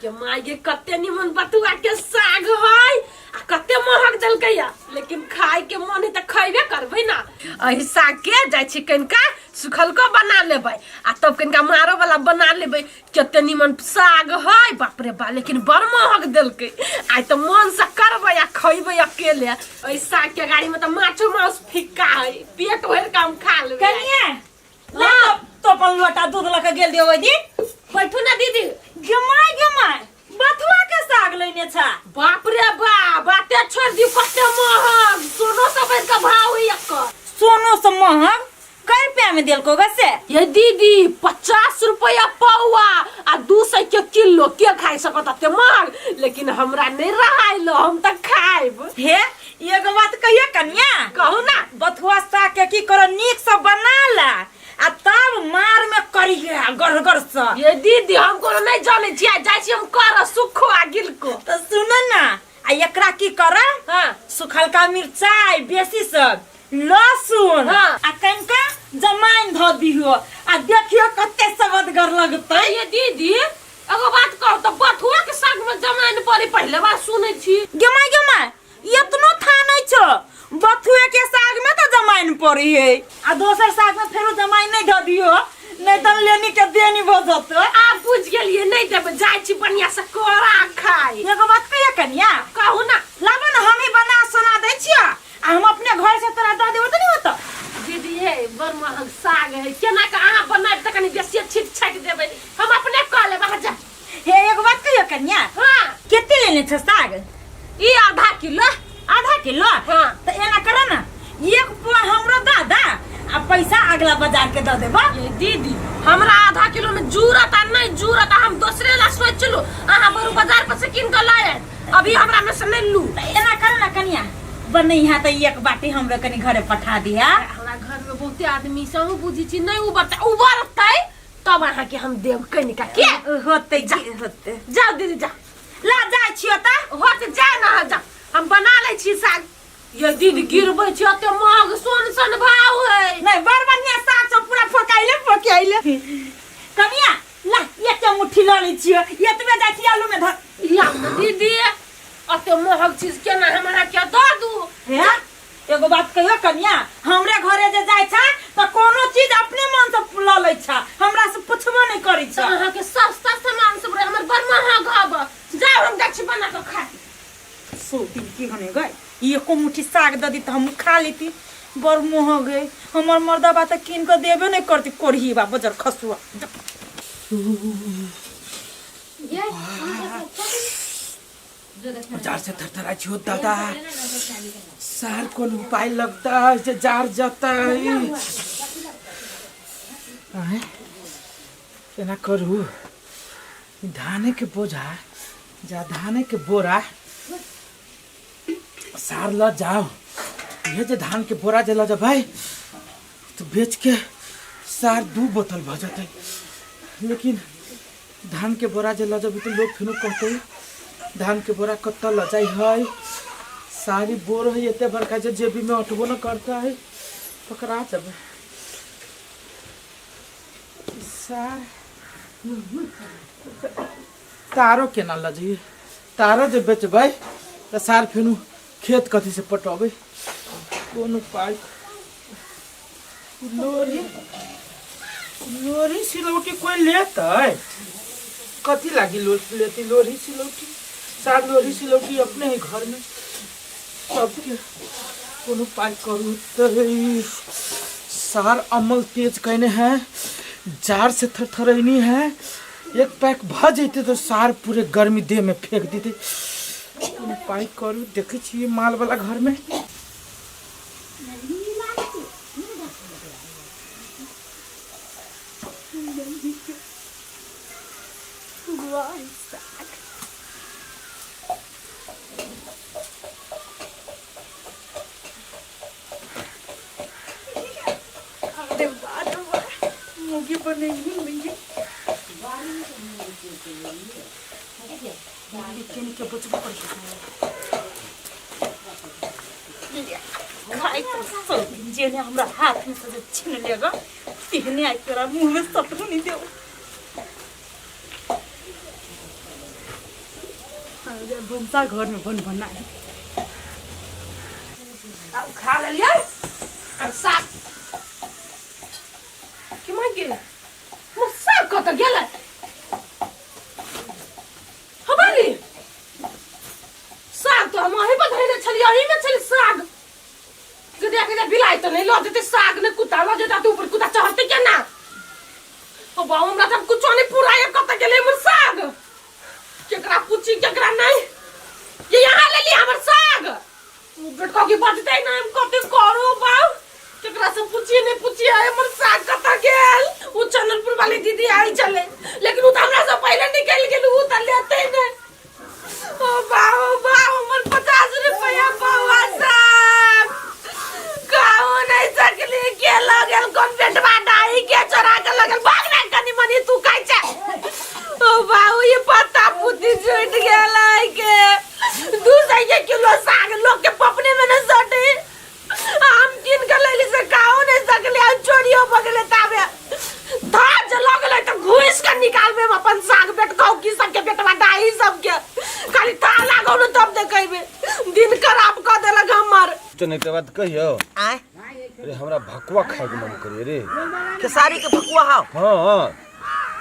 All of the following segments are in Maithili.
गे माय गे, कते निमन बथुआ के साग है आ कते महक देलकै या, लेकिन खाय के मन है त खैबे करबै ना। एहि साग के जाइ छी कनिका सुखलको बना लेबै आ तब कनिका मारो वाला बना लेबै। कते निमन साग है, बाप रे बा, लेकिन बड़ महक देलकै। आइ त मन से करबै आ खैबै अकेले। एहि साग के गाड़ी में त माछो मांस फिक्का है, पेट भरि के हम खा लेबै। कनिया ला तो अपन लोटा दूध लऽ के गेल दियो ओहि दिन। बैठू ना दीदी। गे माय, गे माय, बथुआ के साग लेने छा। बाप रे बा, बाते छोड़ दियो, कते महग, सोनो से बढ़ के भाव है एकर। सोनो से महग? कै रुपया में देलको गे से? ये दीदी, 50 रुपया पौआ आ 200 के किलो। के खाइ सकत अते महग? लेकिन हमरा नहीं रहाइलो, हम त खाइब। हे, एगो बात कहियो कनिया? कहू ना। बथुआ साग के की करो, नीक से बना ला आ तब मार में करिए गढ़ से। ये दीदी, हम कोनो नहीं जाने छियै, जाइ छी हम कर सुखो आ गिलको। तो सुन ना, आ एकरा की कर, हाँ। सुखलका मिरचाई बेसी सब, लहसुन आ कनिका जमाइन धऽ दिहो आ देखियो कते सवदगर लगतै। ये दीदी, एगो बात कहू तऽ, बथुआ के साग में जमाइन पड़ी, पहले बार सुनै छी। गे माय, गे माय, एतनो था नहीं छो, बथुए के साग में तो जमाइन पड़ी है आ दोसर साग में फेरो जमाइन नहीं धऽ दियो, नहीं तो लेनी के देनी भऽ जतौ। आब बुझ गेलियै, नहीं देबै, जाइ छी बढ़िया से करा खाय। एगो बात कहिया कनिया? कहू ना। लाबो ना, हम ही बना सुना दै छियो आ हम अपने घर से तोरा दऽ देबो तऽ नहीं होतो? दीदी हे, बड़ महग साग है, केना के अहाँ बनाबि तऽ कनी बेसी छीट छाटि देबै, हम अपने कऽ लेब, अहाँ जा। हे, एगो बात कहियो कनिया? हाँ। कते लेने छ साग? ई आधा किलो। आधा किलो? हाँ। तऽ एना कर ना, एक पुआ हमरो दऽ दा आ पैसा अगला बाजार के दऽ देबो। ये दीदी, हमरा आधा किलो में जूरत आ नहीं जूरत आ, हम दोसरे ला सोचलू, अहाँ बरू बाजार पर से कीन के लाए, अभी हमरा में से नहीं लू। तऽ एना कर ना कनिया, बनैहा तऽ एक बाटी हमरो कनी घरे पठा दिहा। हमरा घर में बहुते आदमी सब बुझी छी, नहीं उबरतै, उबरतै तब अहाँ के हम देब कनिका के। होतै जी, होतै। जाओ दीदी, जा। ला जाइ छियो तऽ। होते, जा ना, जा, हम बना लै छी साग। ये दीदी, गिरबै छी, एते महग सोन सन भाव है। नहीं, बड़ बढ़िया साग सब पूरा फोकाइले फोकाइले। कनिया ला, एक मुट्ठी लऽ लै छियो, एतबे जाइ छी आलू में धर। ला ना दीदी, एते महग चीज केना हम अहाँ के दऽ दू? हे, एगो बात कहियो कनिया? हमरे घरे जे जाइ छा तऽ कोनो चीज अपने मन से लऽ लै छा, हमरा से पुछबो नहि करै तऽ छा। अहाँके सस्ता सामान सब रहे, हमर बड़ महग हब। जाउ, हम जाइ छी बना कऽ खाय। सौ दिन की होने गए, एको मुट्ठी साग दऽ दी तऽ हम खा लेती। बड़ महग है, हमर मर्दबा तऽ कीन कऽ देबे नहि करती, कोरही बा बजर खसुआ। जार से थरथरा छी हो दादा। सार कोन उपाय लगता है जे जार जता है? आँय, एना करू, धाने के बोझा जा धाने के बोरा सार ल जाओ। ये जे धान के बोरा जे ल जबै तो बेच के सार 2 बोतल भ जतै, लेकिन धान के बोरा जे ल जबै तो लोग फेनो कहतै धान के बोरा कतऽ ल जाइ है। सारी बोर है एते बड़का जे जेबी में अटबो न करता है, पकड़ा जबै सार। तारो केना ल जइए? तारो जे बेचबै तऽ सार फेनु खेत कथी से पटबै? कोन उपाय? लोरी लोरी सिलौटी कोई लेतै? कथी लागी लेती लोरी सिलौटी? सार लोरी सिलौटी अपने ही घर में सबके। कोनो उपाय करू तऽ। सार अमल तेज कैने है, जार से थरथरैनी है। एक पैक भ जैते तो सार पूरे गर्मी देह में फेंक देते। कोनो उपाय करू, देखै छियै माल वाला घर में। मुगी बनेंगे मुगी के बचबो कर खाई तो सब जेने हमरा हाथ में से जे छीन लेगा तेहने आई तोरा मुंह में सटू नहीं देऊ। भनसा घर में बन बना आ खा लेलियै आ साग की माय गेलै हमर साग कतऽ गेलै हमारी साग तो हम अहीं पर धरने छलियै अहीं में छलै साग गदिया गदिया बिलाइ तऽ नहि लऽ जेतै साग नहि कुत्ता लऽ जेतै तऽ ऊपर कुत्ता चढ़तै केना ओ बाबू हमरा तऽ कुछो नहि पूरा कतऽ गेलै हमर साग केकरा पूछी केकरा नहीं ये यहाँ ले लिया हमर साग उ बेटका की बजतै ना हम कते करू बाऊ केकरा से पूछिए नहीं पूछिए हमर साग कतऽ गेल उ चंदनपुर वाली दीदी आई चले लेकिन उ त हमरा से पहले निकल गेल उ त लेते नहीं ओ बाऊ बाऊ हमर 50 रुपया बाबा साग खाओ नहीं सकली के लगल कोन पेटवा डाही के चोरा के लगल भाग ना कनी मनी तू खाइ छे ओ बाबू ये पत्ता पुती छूट गेल है के 200 के किलो साग लोग के पपने में न सटे हम किन के लेली से खाओ नहीं सकली आ चोरियो भगले ताबे था जे लगले त घुस के निकालबे हम अपन साग बेट खाओ की सबके पेटवा डाही सबके खाली था लागो न तब देखेबे दिन खराब क देलक हमर तो एक बात कहियो आय अरे हमरा भकुआ खाए के मन करे रे खेसारी के भकुआ हाव हाँ हाँ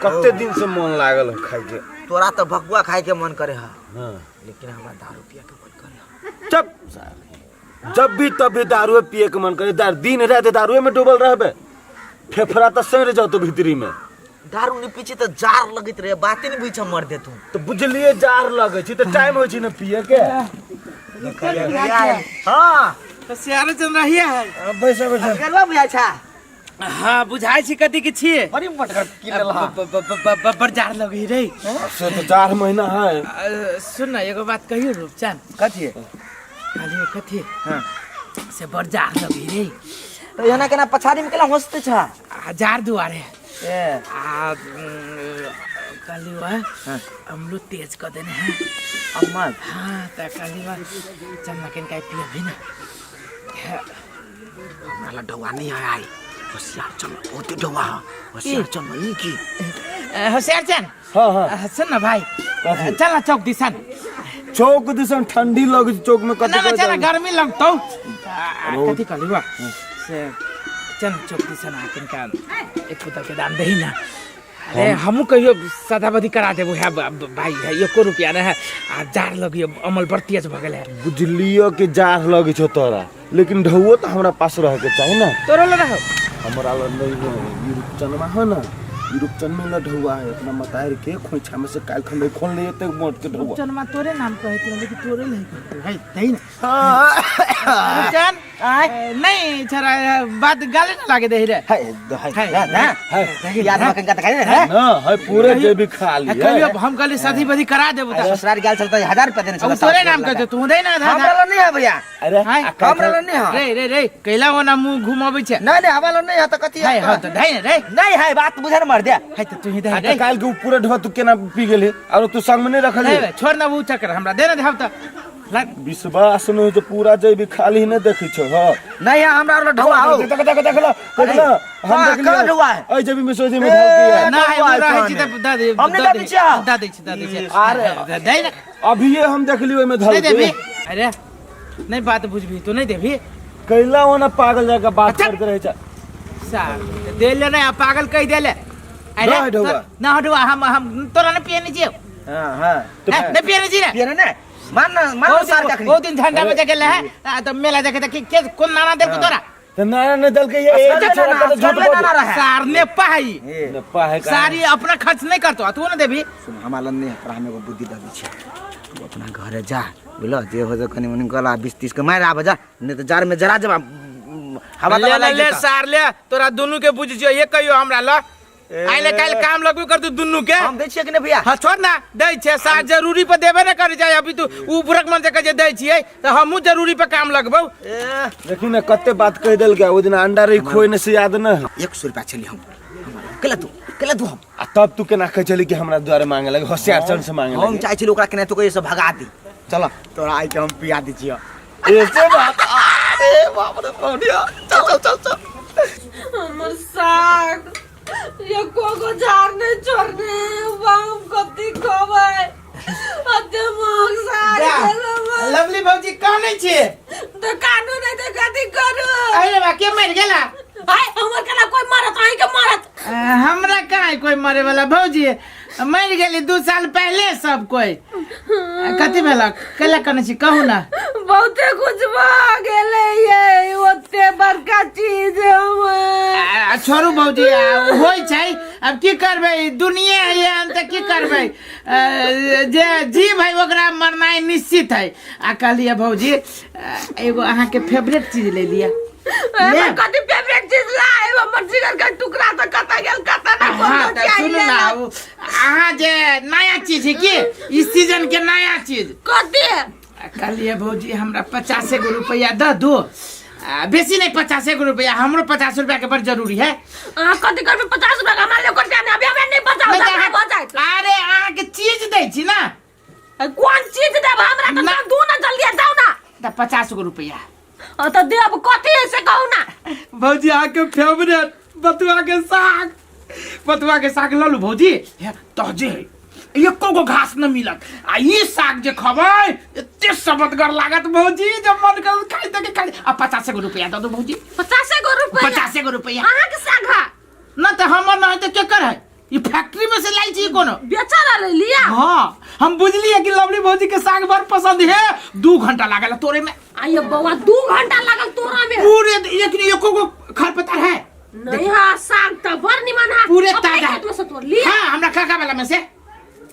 कते दिन से मन लागल है खाए के तोरा तो भकुआ खाए के मन करे हा हाँ लेकिन हमरा दारू पिए के मन करे हा चुप साले। जब भी तब भी दारुए पिए के मन करे दारू दिन रात दारुए में डूबल रहबे फेफड़ा तो सड़ जाओ तो भीतरी में दारू नहीं पीछे तो जार लगैत रहे बाते नहीं बुझ मर दे तू तो बुझलिए जार लगे छी तो टाइम होइ छी ने पिए के हाँ तो सियारे चल रही है बैसा बैसा गलवा बुझाइ छा हाँ बुझाइ छी कथी के छियै बड़ी मोटगर की लेल हा बड़ जार लगै रे से तो 4 महीना है सुन न एगो बात कहियो रूपचंद कथी कहलियो कथी हाँ से बड़ जार लगै रे तो एना केना पछाड़ी में केला हंसते छा आ जार दुआरे ए आ कहलियो है अमलो तेज कऽ देने है अम्मा हाँ तऽ कहलियो चल ना किनका पिए भी ना हमरा लग ढौआ नहीं है आई होशियार चल बहुते ढौआ है होशियार चल ई की होशियार चल हाँ हाँ सुन ना भाई कथी? चल ना चौक दिसन चौक दिसन ठंडी लगे छै चौक में ना कते ना चल ना गर्मी लगतौ कथी कहलियो से चल चौक दिसन आ किनका एक बोतल के दाम दही ना अरे हमहूँ कहियो सदाबदी करा देबो है भाई है एको रुपया ना है आ जार लगियो अमल बड़ तेज भऽ गेल है बुझलियो कि जार लगे छौ तोरा लेकिन ढौओ तो हमरा पास रहे के चाही ना तोरो लग रहो हमरा लग नहीं है ई रूपचनमा है ना ई रूपचन में ल ढौआ है अपना मतार के खोइछा में से काल खंडे खोल ले एते मोट के ढौआ चनमा तोरे नाम कहैत रहे लेकिन तोरे नहीं कहते है दही ना रुपचन नहीं छोरा बात गाले ना लागे दही रे है है ना है याद में कंका तकाई है ना है पूरे जेबी खाली है कहियो हम कहली शादी बदी करा देबो त ससुराल गेल चलता 1000 रुपया देने अब तोरे नाम कहते तू दे ना आधा हमरा लग नहीं है भैया अरे हाय, आ का- हमरा लग नहीं है रे रे रे कैला ओना मुंह घुमाबै छै नहीं नहीं हमरा लग नहीं है तो कथी है हां तो दही रे नहीं है बात बुझे न मर दे है तो तू ही आ दही त रे काल के उ पूरा ढौआ तू केना पी गेली और तू संग में नहीं रखली नहीं बे, छोड़ ना वो चक्कर हमरा दे ना देब त विश्वास नहीं तो पूरा जेबी खाली नहीं देखै छौ हां नहीं है हमरा लग ढौआ हो देख देख देख ल देख ल हम हाँ, देख कहाँ लियो ढौआ है? ऐ जेबी में सोझे में धर के ना है ढौआ है रहै छी कहाँ त दे दे हम नहीं दे दै छियै। दे दै छी दे दै छी अरे। दे ना अभी ये हम देख लियो ओहिमे धर नहीं के देबी अरे नहीं बात बुझबी तू नहीं देबी कैला ओना पागल जाके बात अच्छा। करते रहे छै साहब दे ले नहीं पागल कह दे ले अरे ना हटौआ। ना हटौआ हम तोरा नहीं पिए नहीं छियो हां हां हैं, नहीं पिए नहीं छी रे पिए ने मान ना मान ना सार कखनी ओ दिन झंडा बजा के ले है तो मेला जाके त के कोन नाना देल को तोरा तो नाना ने दल के ये एक असगर छोरा नाना, के झूठ असगर बोल नाना रहे। सार ने पाई ए ने पाहे का सारी अपना खर्च नहीं करतो तू ना देबी सुन हमरा लग नहीं है पर हम एगो बुद्धि दबी छै तू अपना घरे जा बुझलो जे हो जो कनी मनी गला 20 30 के मारि आब जा नहीं तो जार में जरा जब हवा ले तवा ले लागि ले जेतौ। सार ले तोरा दुनू के बुझ जियो ये कहियो हमरा ल आइले काल्हि काम लगबे करतौ दुनू के हम दै छियै कि नहि भैया हाँ छोड़ ना दै छै सार जरूरी पर देबे ना करे जाय अभी तू उ बुरक मन से कहे जे दै छियै तऽ हमहूँ जरूरी पर काम लगबौ ए, देखी ना कते बात कह देल गया ओ दिन अंडा रही खोए ने से याद न है 100 रुपया छली हम केला तू केला तू हम आ तब तू केना कहै छली कि हमरा द्वारे मांगे लगे होशियार चंद से मांगे हम लगे चाहै छली ओकरा केना तो कहियो से भगा दी चल तोरा आइ के हम पिया दै छियै ऐसे बात अरे बाप रे पौनिया चल चल चल चल हमर साग एको गो झाड़ नहीं छोड़ने हम कथी कहबै अते महग साग लवली भौजी कानै छियै? तऽ कानू नहि तऽ कथी करू? अरे बा, के मरि गेला? हाय, हमर केना कोई मारत? अहीं के मारत। हमरा कहाँ कोई मरे वाला भौजी, मरि गेली 2 साल पहले सब कोई। कथी भेलक? कैला कनै छी, कहू ना। बहुते कुछ भऽ गेलै ये, ओते बड़का चीज हमर। छोड़ू भौजी, होइ छै, अब की करबै? दुनिया है एहन तऽ की करबै? जे जीव है ओकरा मरनाइ निश्चित है। आ कहलियै भौजी, एगो अहाँके फेवरेट चीज ले लिअ। हमर कथी फेवरेट चीज लाए? हमर जिगर के टुकड़ा तऽ कतऽ गेल, कतऽ नहि। हाँ कोनो तऽ सुनू ना, अहाँ जे नया चीज है की, इस सीजन के नया चीज। कथी? आ कहलियै भौजी, हमरा 50 गो रुपैआ दऽ दू। बेसी नहीं, 50 गो रुपैआ। हमरो 50 रुपया के बड़ जरूरी है। अहाँ कथी करबै 50 रुपया के? हमरा लेकर रुपया नहि, अभी हमरा नहीं बचाओ। नहि तऽ हमरा भऽ जायत। अरे, अहाँके चीज दै छी ना। कोन चीज देब हमरा? तऽ ना। दू ना, जल्दी जाउ ना। तऽ 50 गो रुपैआ। हाँ, तऽ देब। कथी है से कहू ना। भौजी, अहाँके फेवरेट बथुआ के साग, बथुआ के साग लऽ लू भौजी। हे, ताजे है, एको गो घास न मिलत। आ ई साग जे खबै, एते सबतगर लागत भौजी, जब मन कर खाइ तक खाइ। आ 50 गो रुपैआ दऽ दू भौजी। 50 गो रुपया? 50 गो रुपैआ। अहाँके साग है? न तऽ हमर न है तऽ केकर है? ई फैक्ट्री में से लाई छी कोनो। बेचऽ ला लिया? हाँ, हम बुझलिए कि लवली भौजी के साग बड़ पसंद है। 2 घंटा लागल तोरे में। आइए बौआ, 2 घंटा लागल तोरा में? पूरे एक नहीं, एको गो खरपतवार है? नहीं, हाँ, साग तऽ बड़ निमन है। पूरे अपने ताजा। खेत में से तोड़ लिया? हाँ, हमरा काका वाला में से।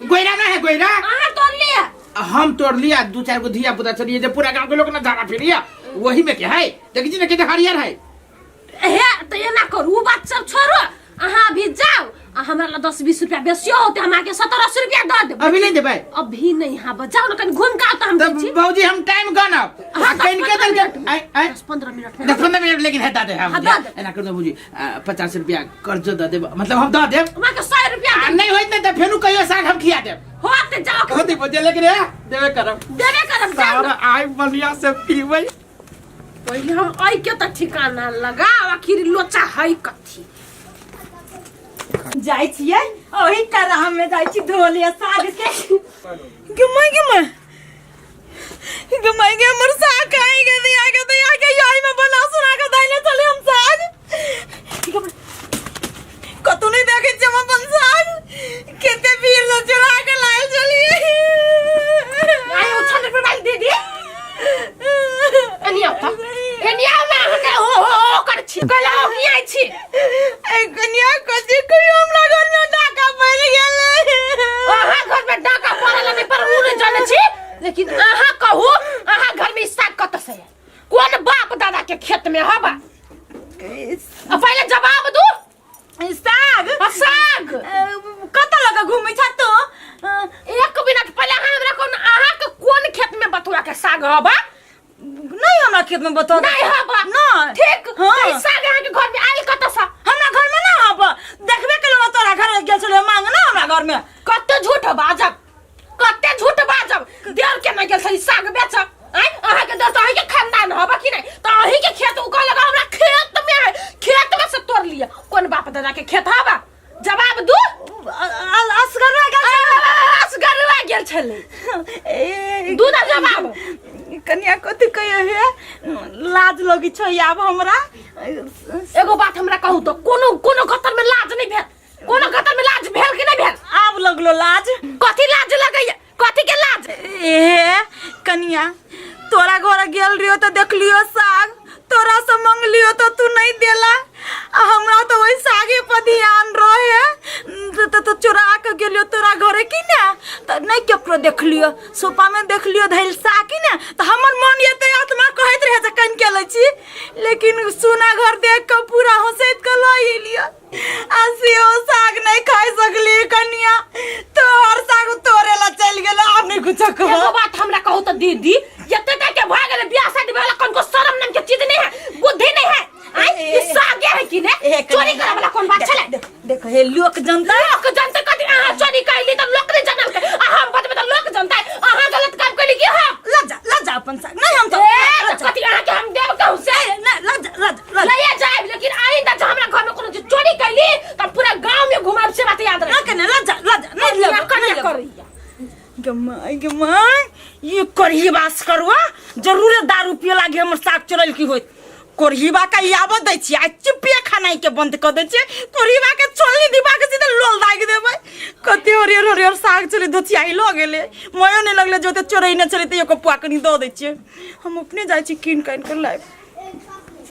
गोइरा ना है गोइरा? अहाँ तोड़ लिया? हम तोड़ लिया, दू चार गो धिया पुता चलिए जे पूरा गांव के लोग ना झाड़ा फिरिया, वही में के है। देखी ना, कितने हरियर है। हे, तऽ एना करू, उ बात सब छोड़ू, अहाँ अभी जाउ आ हमरा ला 10-20 रुपया बेसियो होते, हम अहाँके 70-80 रुपया दऽ देब। अभी नहीं देबै? अभी नहीं। हाँ, बजाउ ना, कनि घूम के आउ तऽ हम दै तब छी। भौजी, हम टाइम गनब। हाँ, दस कनि के पंद्रह देल मिनट। आय आय। 10-15 मिनट में। 10-15 मिनट लेकिन है, दे दे। हाँ, दऽ देब। एना कर दो भौजी, 50 रुपया कर्ज दऽ देब, मतलब हम दऽ देब। हम अहाँके 100 रुपया आ देब। नहीं होइत नहीं तऽ फेरू कहियो साग हम खिया देब। हो तऽ जाउ। होते भौजी, लेकिन हे, देबे करब। देबे करब, जाउ सारा ना। आइ बढ़िया से पीबै। पहिले हम अइ के तऽ ठिकाना लगाउ, आखिर लोचा है कथी। जाइ छियै, ओही कराह में जाइ छी, धो लिअ साग के। गमाय गमाय गमाय गे, हमर साग खाइ गे दिया के दिया के, यही में बना सुना के दैले चले हम साग। गमाय, कतौ नहीं देखे छियै हम अपन साग, केते भीड़ से चुरा के लायल चलिए। आइ ओ छल पर दीदी, एनी आउ तऽ, एनी आउ ना। अहाँके हो हो हो कर छी, कहला हो की आइ छी? ए कनिया, कथी कहियो, हमरा घर में डाका पड़ि गेलै। अहाँ घर में डाका पड़ल नहीं पर उ नहीं जानै छी, लेकिन अहाँ कहू, अहाँ घर में ई साग कतऽ से आयल? कोन बाप दादा के खेत में हवा? आ पहिले जवाब दू। साग? आ साग। कतऽ लऽ कऽ घूमै छ तू? एक मिनट, पहिले अहाँ हमरा कोन, अहाँ के कोन खेत में बथुआ के साग हवा? नहीं, हमरा खेत में बता। नहीं हवा? नहीं। ठीक। हाँ। तऽ ई साग अहाँ के घर में आयल कतऽ से? हमरा घर में ना हब, देखबे केलौ, तोरा घर गेल छलै मांग ना हमरा घर में। कते झूठ बाजब, कते झूठ बाजब। देर के नहीं गेल छली साग बेच? आँय, अहाँ के दर तऽ अहीं के खानदान हबा कि नहीं? तऽ अहीं के खेत, उ कहलक हमरा खेत में है, खेत में से तोड़ लिया। कोन बाप दादा के खेत हबा? जवाब दू। असगरवा गेल। असगरवा गेल छलै? ए, दू ना जवाब। कनिया, कथी कहियो हे, लाज लगै छै आब हमरा। एगो बात हमरा कहू तऽ, कोनो कोनो गतर में लाज नहीं भेल? कोनो गतर में लाज भेल कि नहीं भेल? आब लगलो लाज। कथी लाज लगैया? कथी के लाज? ए कनिया, तोरा घर गेल रहियो तऽ देखलियो साग, तोरा से मंगलियो तऽ तू नहीं देला, आ हमरा तऽ ओहि सागे पर ध्यान रहे तऽ चोरा के गेलियो तोरा घरे की ने, तऽ नहीं केकरो देखलियो, सोफा में देखलियो धैल साग की ने, तऽ हमर मन एते आत्मा कहैत रहे जे कनि के लै छी, लेकिन सुना घर देख के पूरा हंसैत के लऽ एलियो, आ सेहो साग नहीं खाइ सकली। कनिया, तोहर साग तोरे ला चलि गेल, आब नहीं कुछ एगो कह। बात हमरा कहू तऽ दीदी, एते तक के भऽ गेलै बियाह शादी भेला, कनको शरम नाम के चीज नहीं है, बुद्धि नहीं है? आँय, ई सागे है कि ने? चोरी करे वाला कोन बात छलै? देख देख हे, लोक जनता। लोक जनता कथी? अहाँ चोरी कैली तऽ लोक नहीं जानलकै, आ हम बतबै तऽ लोक जनता। अहाँ गलत काम कैली कि हम? लज्जा लज्जा अपन साग नहीं हम तो। ए, तऽ कथी अहाँके हम देब कहू से? नहीं, लज्जा लज्जा लज्जा। लैए जायब, लेकिन आइंदा जे हमरा घर में कोनो चीज चोरी कैली तऽ पूरा गांव में घुमाब, से बात याद ना रख। कने, लज्जा लज्जा, नहीं लेबो, कन्या नहीं लेबो। करैया। गे माय गे माय, ई करहीबा करुआ जरूरे दारू पिए लागी हमर साग चोरल की होइत। कोरहीबा के आबऽ दै छियै आ चुप्पे खानाइ के बंद कऽ दै छियै। कोरहीबा के चोलनी दिबा के सीधे लोल दागि देबै। कते हरियर हरियर साग छलै, धोचियाही लऽ गेलै, मयो नहि लगलै। जो ओते चोरै नहि छलै तऽ एको पुआ कनि दऽ दै छियै। हम अपने जाइ छी कीन कानि कऽ लाबि।